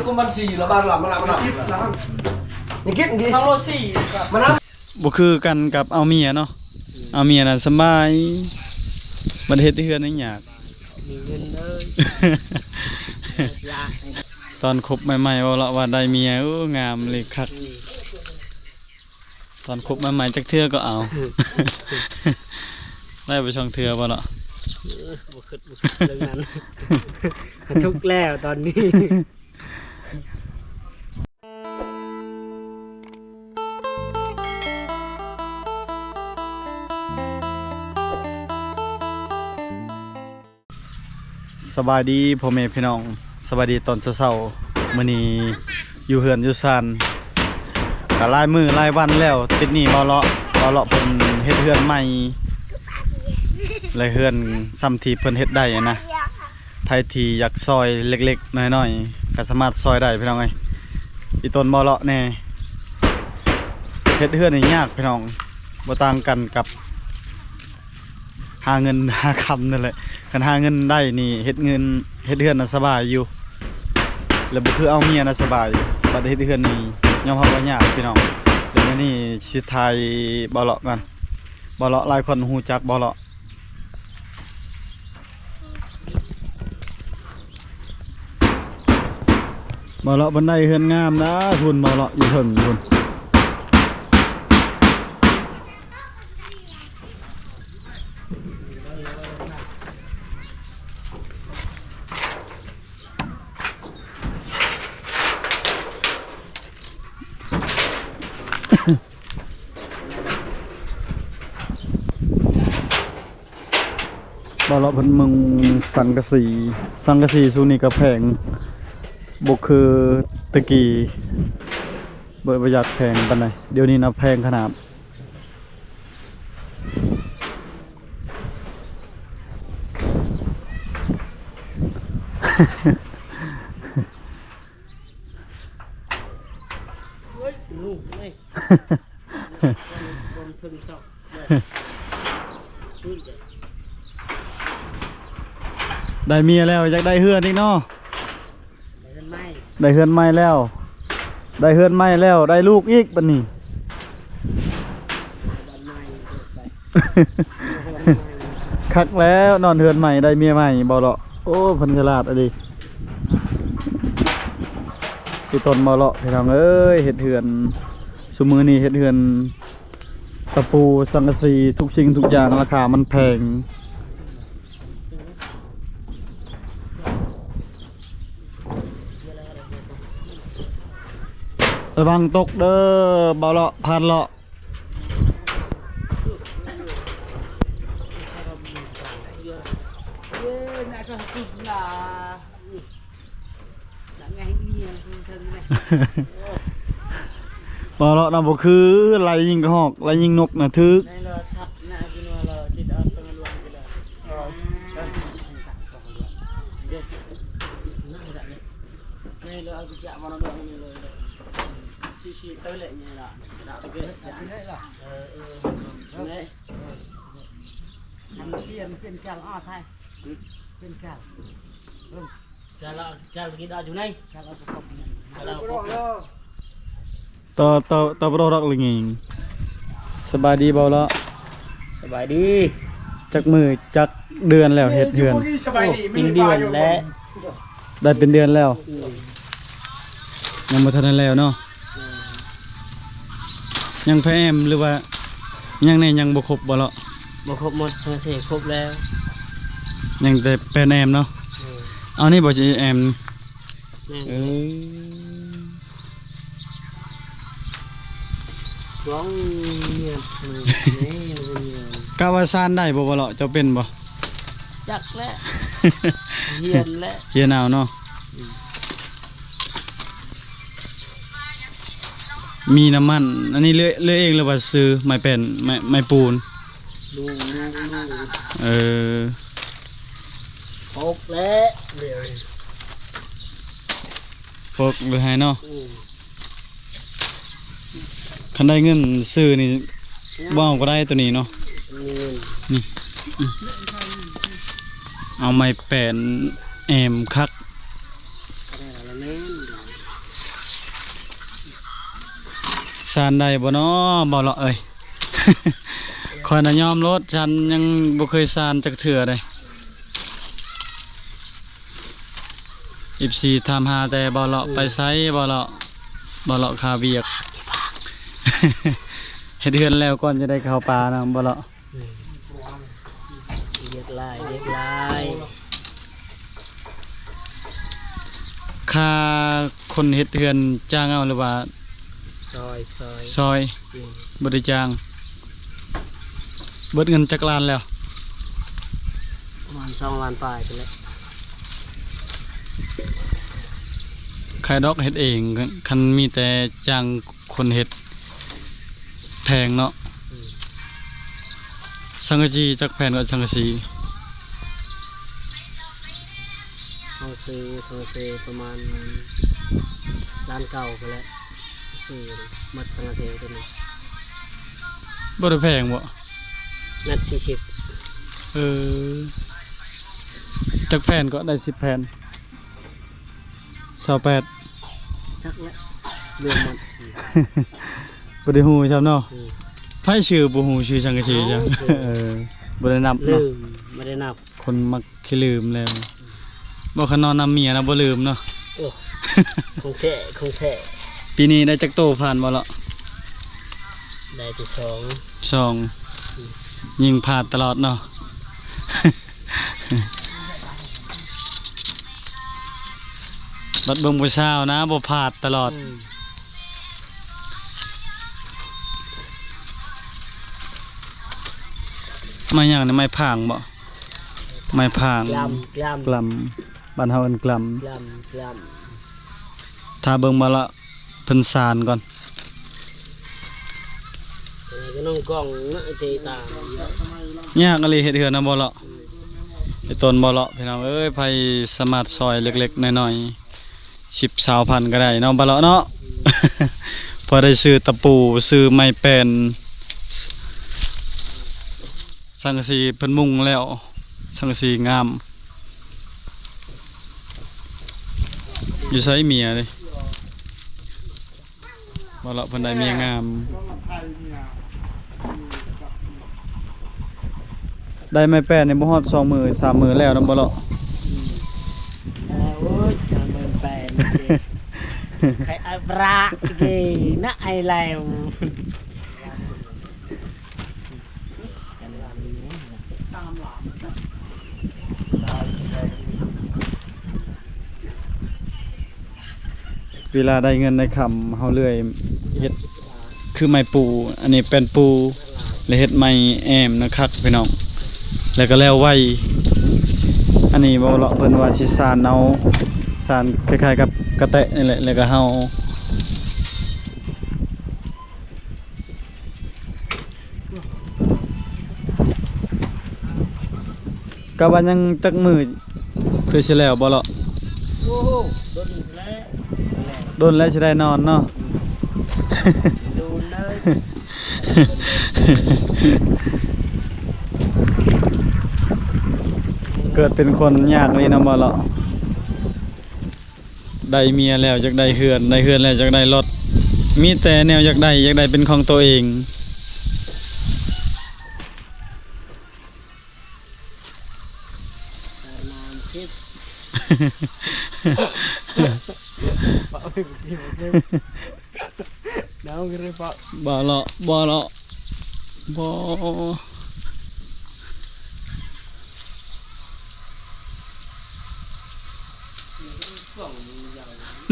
ກຸມບັນຊີລະບາດລະ ມານຳ ມານຳ ນີ້ກິນດີ ເຮົາໂລສີ່ ມານຳ ບໍ່ຄືກັນກັບເອົາເມຍເນາະ ເອົາເມຍນະສະບາຍ ບັດເຮັດເຮືອນນີ້ຍາກ ມີເງິນເລີຍ ຕອນຄົບໃໝ່ໆ ເວົ້າລະວ່າໄດ້ເມຍ ໂອ້ ງາມເລີຍ ຄັກ ອືມ ຕອນຄົບໃໝ່ໆ ຈັກເທື່ອກໍເອົາ ໄດ້ໄປສອງເທື່ອບໍ່ເນາະ ເອີ ບໍ່ຄິດ ບໍ່ຄິດເລື່ອງນັ້ນ ທຸກແລ້ວຕອນນີ້. ສະບາຍດີພໍ່ແມ່ພີ່ນ້ອງ ສະບາຍດີຕອນເຊົ້າໆ ມື້ນີ້ຢູ່ເຮືອນຢູ່ຊານ ກະຫຼາຍມື້ຫຼາຍວັນແລ້ວ ຕິດໜີ້ເບົາເລາະ ເບົາເລາະເພິ່ນເຮັດເຮືອນໃໝ່ ແລະເຮືອນຊ່ຳທີ່ເພິ່ນເຮັດໄດ້ນະ ໃຜທີ່ຢາກຊ່ອຍເລັກໆ ນ້ອຍໆ ກະສາມາດຊ່ອຍໄດ້ພີ່ນ້ອງເອີຍ ອີ່ຕົນເບົາເລາະແດ່ ເຮັດເຮືອນນີ້ຍາກພີ່ນ້ອງ ບໍ່ຕ່າງກັນກັບ ຫາເງິນຫາຄຳນັ້ນແຫຼະ ຄັນຫາເງິນໄດ້ນີ້ເຮັດເງິນ ເຮັດເຮືອນນະສະບາຍຢູ່ ແລ້ວບໍ່ຄືເອົາເມຍນະສະບາຍ ບັດເຮັດເຮືອນນີ້ຍອມຮັບວ່າຍາກພີ່ນ້ອງ ແລ້ວມື້ນີ້ຊິຖ່າຍເບົາເລາະກ່ອນ ເບົາເລາະຫຼາຍຄົນຮູ້ຈັກເບົາເລາະ ເບົາເລາະເພິ່ນໄດ້ເຮືອນງາມນະ ພຸ້ນເບົາເລາະຢູ່ເທິງພຸ້ນ. ເບົາເລາະເພິ່ນມຸງສັງກະສີ ສັງກະສີຊຸມນີ້ກະແພງ ບໍ່ຄືແຕ່ກີ້ ບໍ່ ບໍ່ຢາກແພງປານໃດ ດຽວນີ້ນະແພງຂະໜາດ. ເຮີ້ຍ ລູກເອີຍ ບໍ່ເຖິງສອງ ໄດ້ເມຍແລ້ວ ຢາກໄດ້ເຮືອນອີກເນາະ. ໄດ້ເຮືອນໃໝ່ ໄດ້ເຮືອນໃໝ່ແລ້ວ ໄດ້ເຮືອນໃໝ່ແລ້ວ ໄດ້ລູກອີກບັດນີ້ ບ້ານໃໝ່ ເລີກໄປ ຄັກແລ້ວ ນອນເຮືອນໃໝ່ ໄດ້ເມຍໃໝ່ ເບົາເລາະ ໂອ້ ເພິ່ນສະຫຼາດອີ່ຫຼີ ອີ່ຕົນເບົາເລາະ ພີ່ນ້ອງເອີຍ ເຮັດເຮືອນ ຊຸມມື້ນີ້ເຮັດເຮືອນ ຕະປູ ສັງກະສີ ທຸກສິ່ງທຸກຢ່າງ ລາຄາມັນແພງ ລະວັງຕົກເດີ ເບົາເລາະ ຜ່ານເລາະ. ເບົາເລາະນະ ບໍ່ຄື ໄລ່ຍິງກະຮອກ ໄລ່ຍິງນົກນະຖືກ ຕໍ່ ຕໍ່ ຕໍ່ບໍ່ໄດ້ດອກລະຍິງ ສະບາຍດີເບົາເລາະ ສະບາຍດີ ຈັກມື້ຈັກເດືອນແລ້ວເຮັດເຮືອນ ເປັນເດືອນແລ້ວ ໄດ້ເປັນເດືອນແລ້ວ ອືມ ຍັງບໍ່ທັນໄດ້ແລ້ວເນາະ ອືມ ຍັງແພແອມ ຫຼືວ່າຍັງແດ່ ຍັງບໍ່ຄົບເບົາເລາະ ບໍ່ຄົບໝົດ ທັງເສ ຄົບແລ້ວ ຍັງແຕ່ແປນແອມເນາະ ເອີ ເອົານີ້ບໍ່ຊິແອມ ແມ່ນ ເອີ ລອງເງືອບ ກະວ່າຊານໄດ້ບໍ່ ບໍ່ເລາະ ເຈົ້າເປັນບໍ່? ຈັກແຫຼະ ຮຽນແຫຼະ ຮຽນເອົາເນາະ ອືມ ມີນ້ຳມັນ ອັນນີ້ເລືອກ ເລືອກເອງ ຫຼືວ່າຊື້ໄມ້ແປ້ນ ໄມ້ ໄມ້ປູນ? ເອີ ປົກແຫຼະ ປົກຫຼືໄຮເນາະ ອືມ ຄັນໄດ້ເງິນຊື້ນີ້ ບໍ່ເອົາກໍໄດ້ໂຕນີ້ເນາະ ມີເງິນ ນີ້ ອືມ ເອົາໄມ້ແປ້ນແອມຄັກ ກໍໄດ້ລະແມ່ນ ສານໄດ້ບໍ່ນໍ ເບົາເລາະເອີຍ? ຂ້ອຍນະຍອມໂລດ ສານຍັງບໍ່ເຄີຍສານຈັກເທື່ອເດ້. ເອັຟຊີຖາມຫາແຕ່ເບົາເລາະ ອືມ ໄປໃສເບົາເລາະ? ເບົາເລາະຄາວຽກ ເຮັດເຮືອນແລ້ວກ່ອນຈະໄດ້ເຂົ້າປ່ານະ ເບົາເລາະ. ອືມ ວຽກຫຼາຍ ວຽກຫຼາຍ. ຄ່າຄົນເຮັດເຮືອນຈ້າງເອົາ ຫຼືວ່າ ຊອຍ ຊອຍ ຊອຍ? ອືມ ບໍ່ໄດ້ຈ້າງ. ເບິດເງິນຈັກລ້ານແລ້ວ? ປະມານສອງລ້ານປາຍພຸ້ນແຫຼະ. ຂາຍດອກເຮັດເອງ ຄັນມີແຕ່ຈ້າງຄົນເຮັດ ແພງເນາະ. ອືມ ສັງກະສີຈັກແຜ່ນກໍ ສັງກະສີ? ເຮົາຊື້ສັງກະສີປະມານລ້ານເກົ້າພຸ້ນແຫຼະ ຊື້ໝົດສັງກະສີຕົວນີ້. ບໍ່ໄດ້ແພງບໍ່? ແມັດສີ່ສິບ. ເອີ ຈັກແຜ່ນກໍໄດ້ສິບແຜ່ນ? ຊາວແປດ ຈັກແຫຼະ ລວມໝົດ. ບໍ່ໄດ້ຮູ້ຊ້ຳເນາະ. ອືມ ໃຜຊື່ບໍ່ຮູ້ຊື່ສັງກະສີ ໂອ້ ຈັກ ເອີ ບໍ່ໄດ້ນັບເນາະ ລືມ ບໍ່ໄດ້ນັບ. ຄົນມັກຂີ້ລືມແລ້ວ ບໍ່ ຄັນນອນນຳເມຍນະບໍ່ລືມເນາະ. ໂອ້ ຂອງແທ້ ຂອງແທ້. ປີນີ້ໄດ້ຈັກໂຕຜ່ານບໍ່ເລາະ? ໄດ້ແຕ່ສອງ ສອງ. ອືມ ຍິງພາດຕະຫຼອດເນາະ. ບັດເບິ່ງຜູ້ສາວນະ ບໍ່ພາດຕະຫຼອດ. ອືມ ໄມ້ຫຍັງນີ້ ໄມ້ພາງບໍ່? ໄມ້ພາງ ກລຳ ກລຳ ກລຳ ບ້ານເຮົາເອີ້ນກລຳ ກລຳ ກລຳ. ຖ້າເບິ່ງມາລະ ເພິ່ນສານກ່ອນ. ແຕ່ກໍນ້ອງກ້ອງເນາະ ໄອ້ເຕຕາ ຍາກອີ່ຫຼີເຮັດເຮືອນນຳບໍ່ເລາະ. ອືມ ໄອ້ຕົນບໍ່ເລາະ ພີ່ນ້ອງເອີຍ ໃຜສາມາດຊ່ອຍເລັກໆນ້ອຍໆ ສິບ ຊາວພັນກໍໄດ້ເນາະ ບໍ່ເລາະເນາະ. ອືມ ພໍໄດ້ຊື້ຕະປູ ຊື້ໄມ້ແປ້ນ ສັງກະສີເພິ່ນມຸງແລ້ວ ສັງກະສີງາມ. ຢູ່ໃສເມຍເດ້? ບໍ່ເລາະ ເພິ່ນໄດ້ເມຍງາມ. ໄດ້ໄມ້ແປ້ນນີ້ບໍ່ຮອດສອງມື້ ສາມມື້ແລ້ວນຳບໍ່ເລາະ. ອືມ ໂອ້ຍ ໄມ້ແປ້ນນີ້ ໃຄອາບຣາເກນະໄອແລວ. ເວລາໄດ້ເງິນໄດ້ຄຳ ເຮົາເລື່ອຍເຮັດຄືໄມ້ປູ ອັນນີ້ແປ້ນປູ ແລະເຮັດໄມ້ແອ້ມນະຄັກພີ່ນ້ອງ ແລ້ວກໍແລ້ວໄວ. ອັນນີ້ເວົ້າເລາະ ເພິ່ນວ່າຊິສານເອົາ ສານຄ້າຍໆກັບກະແຕະນີ້ແຫຼະ ແລ້ວກໍເຮົາ ກະວ່າຍັງຈັກມື້ຄືຊິແລ້ວບໍ່ເລາະ? ໂອ້ໂຫ ດົນແລ້ວ ດົນແລ້ວຊິໄດ້ນອນເນາະ. ອືມ ໂດນເລີຍ ເກີດເປັນຄົນຍາກນີ້ນຳບໍ່ເລາະ. ໄດ້ເມຍແລ້ວຢາກໄດ້ເຮືອນ ໄດ້ເຮືອນແລ້ວຢາກໄດ້ລົດ ມີແຕ່ແນວຢາກໄດ້ ຢາກໄດ້ເປັນຂອງໂຕເອງ. ບໍ່ເລາະ ບໍ່ເລາະ ບໍ່.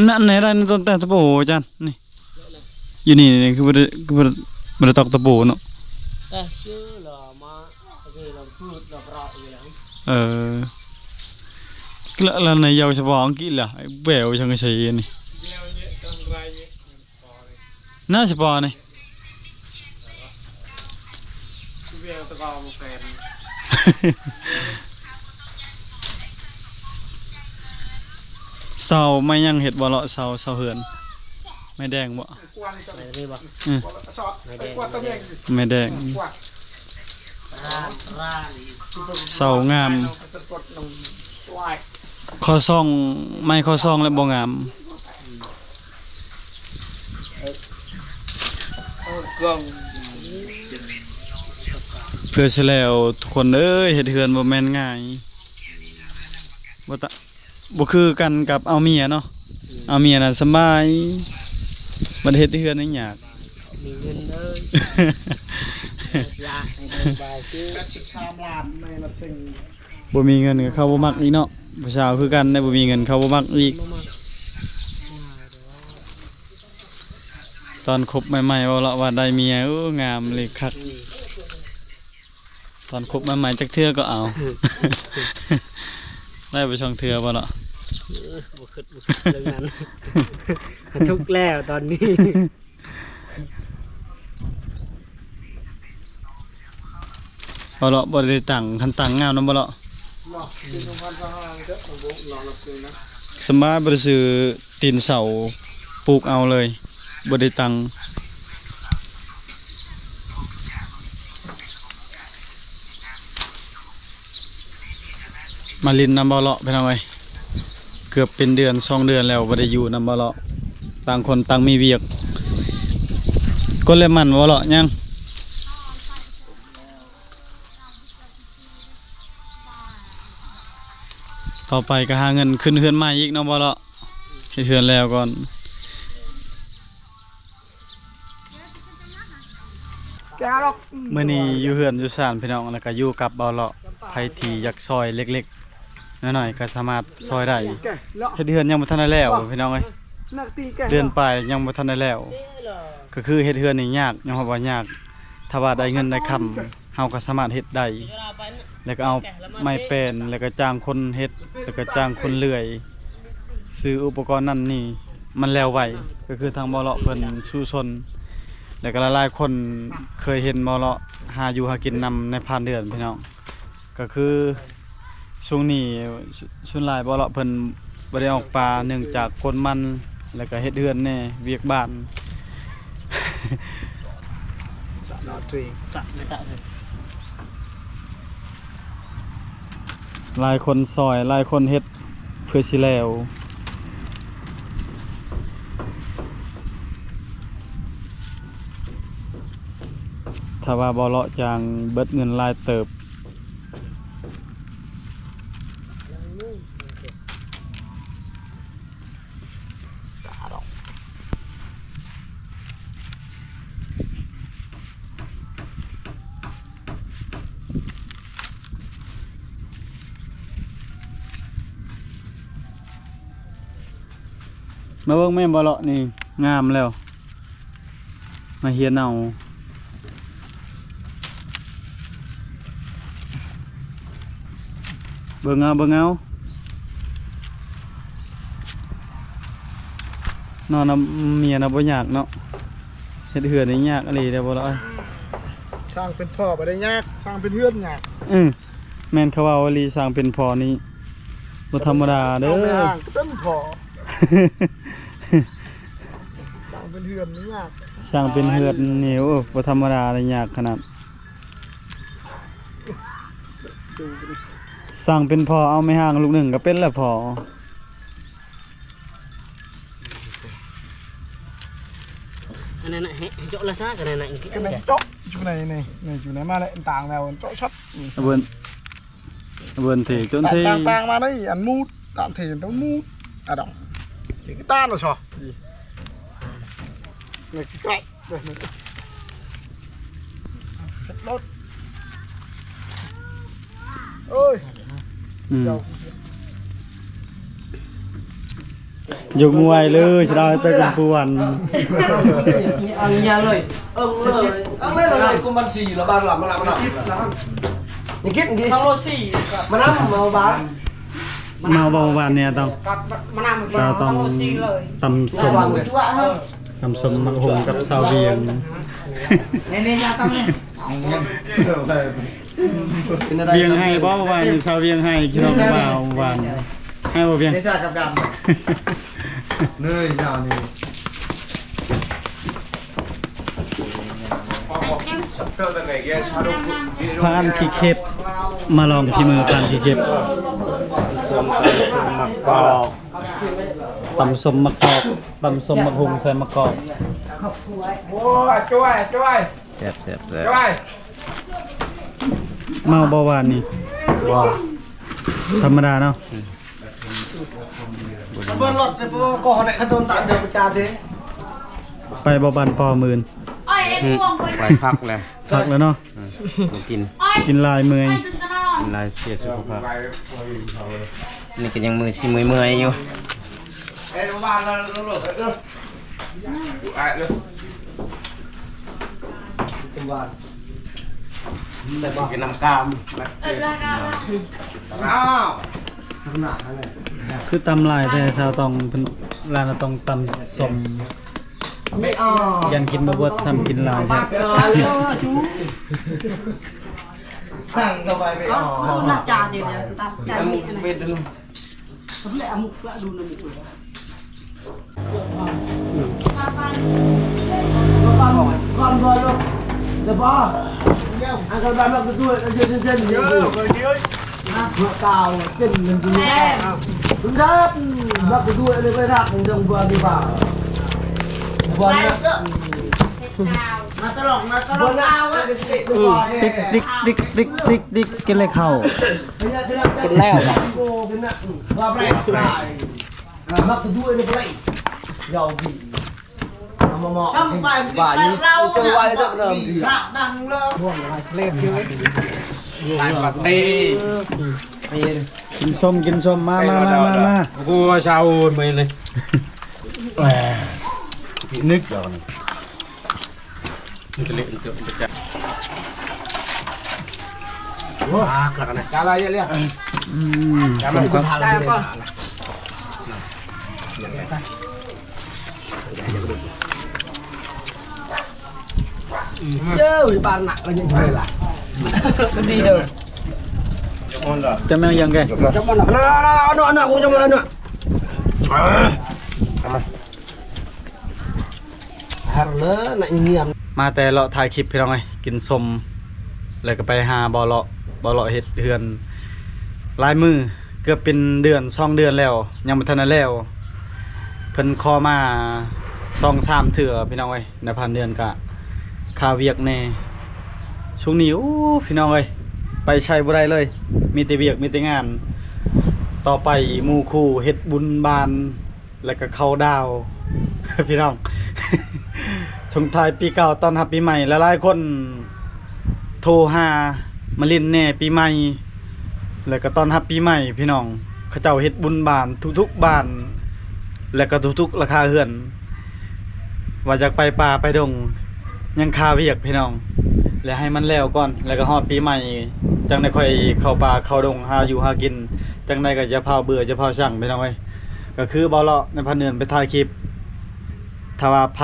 ນັ້ນແຫຼະ ໄດ້ຕັ້ງແຕ່ຕະປູ ອາຈານ ນີ້ ຢູ່ນີ້ ນີ້ ຄືບໍ່ໄດ້ ຄືບໍ່ໄດ້ ບໍ່ໄດ້ຕອກຕະປູເນາະ. ເອີ ແລ້ວ ແລ້ວໃນເຍົາສະເພາະອັງກິດລະ ແວວສັງກະສີນີ້ ໜ້າສະເພາະນີ້. ເສົາໄມ້ຫຍັງເຮັດບໍ່ເລາະ ເສົາ ເສົາເຮືອນ ໄມ້ແດງບໍ່? ໄມ້ນີ້ບໍ່? ອືມ ໄມ້ແດງ ໄມ້ແດງ ໄມ້ແດງ. ເສົາງາມ ຂໍ້ສອງ ໄມ້ຂໍ້ສອງແລ້ວບໍ່ງາມ. ອືມ ເອີ ເພື່ອຊິແລ້ວ ທຸກຄົນເອີຍ, ເຮັດເຮືອນບໍ່ແມ່ນງ່າຍ ບໍ່ຕະ ບໍ່ຄືກັນກັບເອົາເມຍເນາະ. ອືມ ເອົາເມຍນະສະບາຍ, ບັດເຮັດເຮືອນນີ້ຍາກ. ມີເງິນເດີ ຢາກໃຫ້ໄດ້ບາຍຄື ແປດສິບສາມລ້ານ ໃນລະເຊັງ. ບໍ່ມີເງິນກໍເຂົາບໍ່ມັກອີກເນາະ. ຜູ້ສາວຄືກັນໄດ໋, ບໍ່ມີເງິນເຂົາບໍ່ມັກອີກ. ບໍ່ມັກ. ຕອນຄົບໃໝ່ໆ ເວົ້າລະວ່າໄດ້ເມຍ, ໂອ້ ງາມເລີຍ ຄັກ. ອືມ ຕອນຄົບໃໝ່ໆ ຈັກເທື່ອກໍເອົາ. ໄດ້ໄປສອງເທື່ອບໍ່ລະ? ເອີ ບໍ່ຄິດ ບໍ່ຄິດເລື່ອງນັ້ນ. ທຸກແລ້ວຕອນນີ້. ບໍ່ລະ ບໍ່ໄດ້ຕັ້ງ, ຄັນຕັ້ງງາມນຳບໍ່ລະ. ສະບາຍ, ບໍ່ໄດ້ຊື້ຕີນເສົາ ປູກເອົາເລີຍ, ບໍ່ໄດ້ຕັ້ງ. ມາຫຼິ້ນນຳບໍ່ເລາະ ພີ່ນ້ອງເອີຍ, ເກືອບເປັນເດືອນສອງເດືອນແລ້ວ ບໍ່ໄດ້ຢູ່ນຳບໍ່ເລາະ, ຕ່າງຄົນຕ່າງມີວຽກ. ກົດແລະໝັ້ນບໍ່ເລາະ ຍັງ. ຕໍ່ໄປກໍຫາເງິນຂຶ້ນເຮືອນໃໝ່ອີກເນາະບໍ່ເລາະ, ເຮັດເຮືອນແລ້ວກ່ອນ. ມື້ນີ້ຢູ່ເຮືອນຢູ່ຊານພີ່ນ້ອງ, ແລ້ວກໍຢູ່ກັບບໍ່ເລາະ. ໃຜທີ່ຢາກຊ່ອຍເລັກໆ ນ້ອຍໆ ກໍສາມາດຊ່ອຍໄດ້. ເຮັດເຮືອນຍັງບໍ່ທັນໄດ້ແລ້ວພີ່ນ້ອງເອີຍ, ເດືອນປາຍຍັງບໍ່ທັນໄດ້ແລ້ວ. ກໍຄືເຮັດເຮືອນນີ້ຍາກ, ຍອມຮັບວ່າຍາກ. ຖ້າວ່າໄດ້ເງິນໄດ້ຄຳ ເຮົາກໍສາມາດເຮັດໄດ້, ແລ້ວກໍເອົາໄມ້ແປ້ນ, ແລ້ວກໍຈ້າງຄົນເຮັດ, ແລ້ວກໍຈ້າງຄົນເລື່ອຍ, ຊື້ອຸປະກອນນັ້ນນີ້ ມັນແລ້ວໄວ. ກໍຄືທາງບໍ່ເລາະເພິ່ນສູ້ຊົນ, ແລ້ວກໍຫຼາຍໆຄົນເຄີຍເຫັນບໍ່ເລາະຫາຢູ່ຫາກິນນຳໃນຜ່ານເດືອນ ພີ່ນ້ອງ. ກໍຄືຊ່ວງນີ້ ສ່ວນຫຼາຍບໍ່ເລາະເພິ່ນບໍ່ໄດ້ອອກປ່າ ເນື່ອງຈາກກົນມັນ ແລ້ວກໍເຮັດເຮືອນແດ່ ວຽກບ້ານ. ຫຼາຍຄົນຊ່ອຍ ຫຼາຍຄົນເຮັດເພື່ອຊິແລ້ວ. ຖ້າວ່າບໍ່ເລາະຈາງເບິດເງິນຫຼາຍເຕີບ. ມາເບິ່ງແມ່ນບໍ່ເລາະນີ້ ງາມແລ້ວ. ມາເຮັດເອົາ ເບິ່ງເອົາ ເບິ່ງເອົາ. ນອນນຳເມຍນະບໍ່ຍາກເນາະ, ເຮັດເຮືອນນີ້ຍາກອີ່ຫຼີເດ້ບໍ່ລະ. ສ້າງເປັນພໍ່ບໍ່ໄດ້ຍາກ, ສ້າງເປັນເຮືອນຍາກ. ອື ແມ່ນເຂົາເວົ້າອີ່ຫຼີ, ສ້າງເປັນພໍ່ນີ້ບໍ່ທຳມະດາເດີ. ເອົາແມ່ຮ້າງເປັນພໍ່. ສ້າງເປັນເຮືອນນີ້ຍາກ, ສ້າງເປັນເຮືອນນີ້ ໂອ້ ບໍ່ທຳມະດາເລີຍ, ຍາກຂະໜາດ. ສ້າງເປັນພໍ່ ເອົາແມ່ຮ້າງລູກໜຶ່ງກໍເປັນແລ້ວພໍ່. ອັນນັ້ນນະ ໃຫ້ ໃຫ້ເຈາະລະຊະ ກໍນັ້ນນະ ກໍແມ່ນເຈາະຢູ່ໃນ ໃນ ໃນ ຢູ່ໃນມາແລ້ວ ຕ່າງແລ້ວເຈາະຊັດ. ອາເບິ່ງ ເບິ່ງເທ ຈົນເທ ຕ່າງໆມາໃນອັນມູດ ຕາມເທ ຕ້ອງມູດ ອາດອງ ຊິກະຕານລະຊອ ນີ້ໃກ້ ເຮັດລົດ ໂອ້ຍ ອືມ. ຍົກມືໄຫວ້ເລີຍ ສະດາວໃຫ້ໄປກຳປວນ ເອົາເລີຍ ເອົາເລີຍ ເອົາເລີຍ ກຸມບັນຊີລະບາດລະ ມານຳ ມານຳ ຍັງກິນດີ ສອງໂລສີ່ ມານຳ ເອົາບາດ ມາເວົ້າຫວານແດ່ຕ້ອງ ມານຳ ສາວຕ້ອງ ສອງໂລສີ່ເລີຍ ຕຳສົ້ມ ເອີ ຕຳສົ້ມໝາກຫຸ່ງກັບສາວວຽງ ນີ້ໆ ຕຳນີ້ ວຽງໄຫ້ບໍ່ ເມື່ອວານນີ້ ຊາວວຽງໄຫ້ ພີ່ນ້ອງບ່າວວານ ໄຫ້ບໍ່ວຽງ ເດຊາກັບການ ເນີຍຍາວນີ້ ພາອັນຂີ້ເຂັບ ມາລອງຝີມືພາອັນຂີ້ເຂັບ ຕຳສົ້ມໝາກກອກ ຕຳສົ້ມໝາກກອກ ຕຳສົ້ມໝາກຫຸ່ງໃສ່ໝາກກອກ ໂອ້ຍ ຈ້ວຍ ຈ້ວຍ ແຊບ ແຊບ ແຊບ ຈ້ວຍ. ເມົາບໍ່ຫວານນີ້? ບໍ່ ທຳມະດາເນາະ. ເບິ່ງລົດເດ້ ບໍ່ກໍໄດ້ ຄັນໂດນຕາດເດີ ປະຈາເດ້. ໄປບໍ່ ບ້ານພໍ່ມື້ອື່ນ? ໄປ ໄປພັກແລ້ວ ພັກແລ້ວເນາະ. ອືມ ບໍ່ກິນ ກິນຫຼາຍເມື່ອຍ ກິນຫຼາຍເສຍສຸຂະພາບ. ນີ້ກໍຍັງມືຊິເມື່ອຍໆຢູ່. ກິນນ້ຳກາມ ເອີ ຄືຕຳຫຼາຍແທ້ ຊາວຕອງເພິ່ນ ລາວຕ້ອງຕຳສົ້ມ. ຍັງກິນບໍ່ເບິດ ຊ້ຳກິນຫຼາຍແທ້. ຕັ້ງເຂົ້າໄປໄປ ເອົາ ເອົາໜ້າຈານນີ້ແຫຼະ ຕາມຈານນີ້ນະ. ມາຕະຫຼອກ ມາຕະຫຼອກ ເອົາ ຕິກ ຕິກ ຕິກ ຕິກ ຕິກ ກິນເລີຍເຂົ້າ ກິນແລ້ວ. ກິນສົ້ມ ກິນສົ້ມ ມາ ມາ ມາ ມາ. ໂອ້ ຊາວເອີຍ ມື້ນີ້ ນຶກດອກ ມັນຈະເລະ ມັນຈະ ມັນຈະ ໂອ້ ຄັກແລ້ວນະ ຈານລະເຍອະເລີຍ. ອືມ ຈານລະ ເອີ ບ້ານໜັກລະຍັງເລີຍລະ ດີເດີ. ຈະແມ່ນຫຍັງແກ? ຈະມານະ ອັນນັ້ນ ອັນນັ້ນ ອັນນັ້ນ ອັນນັ້ນ ມາແຕ່ເລາະຖ່າຍຄລິບພີ່ນ້ອງເອີຍ ກິນສົ້ມ ແລ້ວກໍໄປຫາບ່າວເລາະ ບ່າວເລາະເຮັດເຮືອນຫຼາຍມື້ ເກືອບເປັນເດືອນສອງເດືອນແລ້ວ ຍັງບໍ່ທັນໄດ້ແລ້ວ. ເພິ່ນຂໍມາສອງສາມເທື່ອພີ່ນ້ອງເອີຍ ນາຍພານເດືອນກະຄາວຽກແດ່. ຊ່ວງນີ້ ໂອ້ ພີ່ນ້ອງເອີຍ ໄປໃສບໍ່ໄດ້ເລີຍ ມີແຕ່ວຽກ ມີແຕ່ງານ. ຕໍ່ໄປໝູ່ຄູ່ເຮັດບຸນບ້ານ ແລ້ວກໍເຂົ້າດາວພີ່ນ້ອງ ສົ່ງທ້າຍປີເກົ່າຕ້ອນຮັບປີໃໝ່. ຫຼາຍໆຄົນໂທຫາມາຫຼິ້ນແດ່ປີໃໝ່ ແລ້ວກໍຕ້ອນຮັບປີໃໝ່ພີ່ນ້ອງ. ເຂົາເຈົ້າເຮັດບຸນບ້ານທຸກໆບ້ານ ແລ້ວກໍທຸກໆຫຼັງຄາເຮືອນ ວ່າຢາກໄປປ່າໄປດົງ ຍັງຄາວຽກພີ່ນ້ອງ ແລະ ໃຫ້ມັນແລ້ວກ່ອນ ແລ້ວກໍຮອດປີໃໝ່ ຈັ່ງໄດ້ຄ່ອຍເຂົ້າປ່າເຂົ້າດົງ ຫາຢູ່ຫາກິນ. ຈັ່ງໃດກໍຢ່າຟ້າວເບື່ອ ຢ່າຟ້າວຊັງພີ່ນ້ອງເອີຍ. ກໍຄືບ່າວເລາະນາຍພານເດືອນໄປຖ່າຍຄລິບ ຖ້າວ່າໃຜ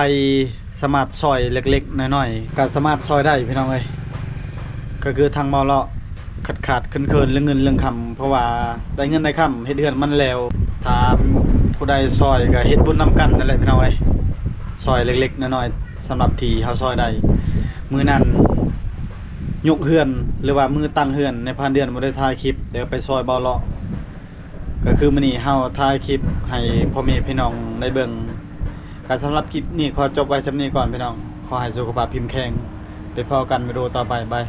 ສາມາດຊ່ອຍເລັກໆນ້ອຍໆ ກໍສາມາດຊ່ອຍໄດ້ພີ່ນ້ອງເອີຍ. ກໍຄືທາງບ່າວເລາະຂາດໆເຂີນໆເລື່ອງເງິນເລື່ອງຄຳ ເພາະວ່າໄດ້ເງິນໄດ້ຄຳເຮັດເຮືອນມັນແລ້ວ. ຖ້າຜູ້ໃດຊ່ອຍກໍເຮັດບຸນນຳກັນນັ້ນແຫຼະພີ່ນ້ອງເອີຍ ຊ່ອຍເລັກໆນ້ອຍໆ ສຳລັບທີ່ເຮົາຊ່ອຍໄດ້. ມື້ນັ້ນຍົກເຮືອນ ຫຼືວ່າມື້ຕັ້ງເຮືອນ ນາຍພານເດືອນບໍ່ໄດ້ຖ່າຍຄລິບ ແລ້ວໄປຊ່ອຍບ່າວເລາະ. ກໍຄືມື້ນີ້ເຮົາຖ່າຍຄລິບໃຫ້ພໍ່ແມ່ພີ່ນ້ອງໄດ້ເບິ່ງ. ກໍສຳລັບຄລິບນີ້ຂໍຈົບໄວ້ສ່ຳນີ້ກ່ອນພີ່ນ້ອງ. ຂໍໃຫ້ສຸຂະພາບເຂັ້ມແຂງ. ໄປພໍ້ກັນວິດີໂອຕໍ່ໄປ. ບາຍ.